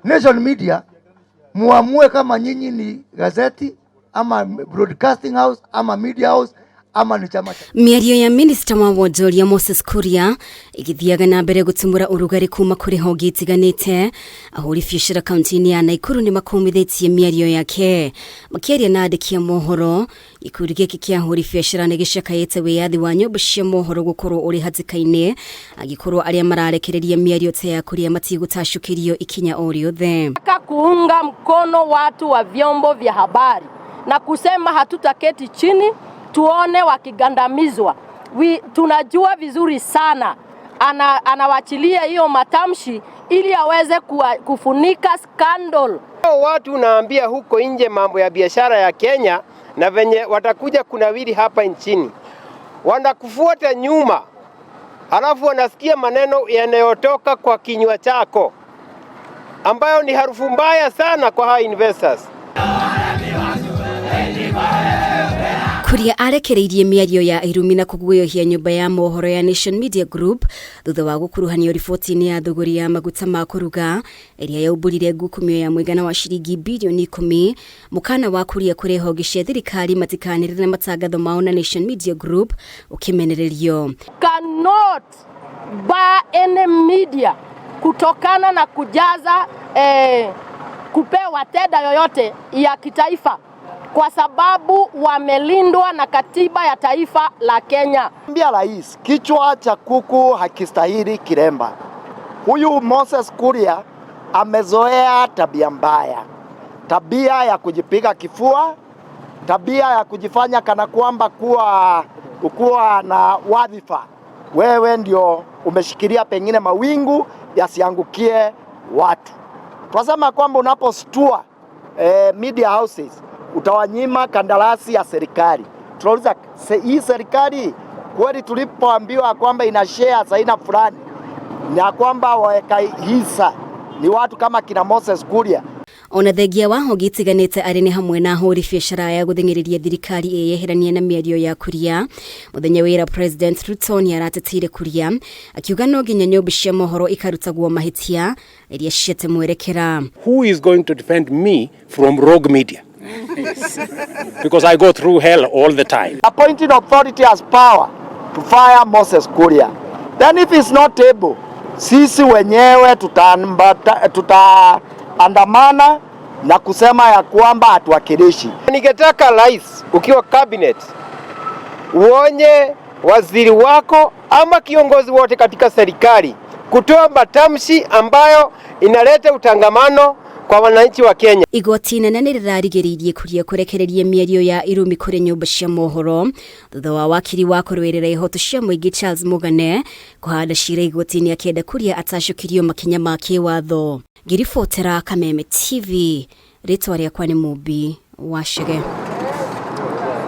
Nation Media muamue kama nyinyi ni gazeti ama broadcasting house ama media house ama ni chama cha Mĩario ya minista wa wonjoria Moses Kuria ĩgĩthiaga na mbere gũtumũra ũrugarĩ kuma kũrĩ honge itiganĩte. Ahũri biacara kaunti-inĩ ya Naikuru nĩ makũmithĩtie mĩario yake. Makĩaria na andĩki a mohoro, gĩkundi gĩkĩ kĩa ahũri biacara nĩ gĩcakayĩte wĩyathi wa nyũmba cia mohoro gũkorwo ũrĩ hatĩka-inĩ angĩkorwo arĩa mararekereria mĩario ta ya Kuria matigũtacũkĩrio ikinya o rĩothe. Kuunga mkono watu wa vyombo vya habari na kusema hatutaketi chini tuone wakigandamizwa. Tunajua vizuri sana anawachilia hiyo matamshi ili aweze kufunika scandal. Watu unaambia huko nje mambo ya biashara ya Kenya na venye watakuja kunawiri hapa nchini, wanakufuata nyuma, halafu wanasikia maneno yanayotoka kwa kinywa chako ambayo ni harufu mbaya sana kwa hawa investors. Kuria arekereirie mĩario ya irumi na kũguoyohia nyũmba ya mohoro ya Nation Media Group thutha wa gũkuruhanio riboti-inĩ ya thũgũri ya maguta ma kũruga ĩrĩa yaumbũrire ngukumio ya mũigana wa ciringi bilioni 10. Mũkana wa Kuria kũrĩ honge cia thirikari matikanĩrĩre matangatho mao na Nation Media Group ũkĩmenererio. Cannot bar any media kutokana na kujaza kupewa tenda yoyote ya kitaifa kwa sababu wamelindwa na katiba ya taifa la Kenya. Ambia rais, kichwa cha kuku hakistahili kilemba. Huyu Moses Kuria amezoea tabia mbaya, tabia ya kujipiga kifua, tabia ya kujifanya kana kwamba kuwa na wadhifa, wewe ndio umeshikilia pengine mawingu yasiangukie watu. Twasema kwamba unapostua media houses utawanyima kandarasi ya serikali. Tunauliza hii serikali kweli, tulipoambiwa kwamba ina shares aina fulani na kwamba waweka hisa ni watu kama kina Moses Kuria. Ona thengia wa honge itiganĩte arĩ nĩ hamwe na ahũri biacara ya gũthing'ĩrĩria thirikari ĩyeheranie na mĩario ya Kuria. Mũthenya wĩra President Ruto nĩ arateteire Kuria akiuga no nginya nyũmba cia mohoro ikarutagwo mahĩtia iria ciete mwerekera. Who is going to defend me from rogue media? Because I go through hell all the time. Appointing authority has power to fire Moses Kuria. Then if he's not able, sisi wenyewe tutaandamana na kusema ya kwamba hatuwakilishi. Ningetaka rais, ukiwa cabinet, uonye waziri wako ama kiongozi wote katika serikali kutoa matamshi ambayo inaleta utangamano kwa wananchi wa Kenya. Igoti inene nĩ rĩrarigĩrĩirie Kuria kũrekereria mĩario ya irumi kũrĩ nyũmba cia mohoro thutha wa wakiri wa kũrũĩrĩra ihoto cia mũingĩ Charles Mugane kũhanda cira igoti-inĩ akĩenda Kuria atacũkĩrio makinya ma kĩwatho. Ngĩribotera Kameme TV, rĩtwa rĩakwa nĩ Mumbi wa Chege.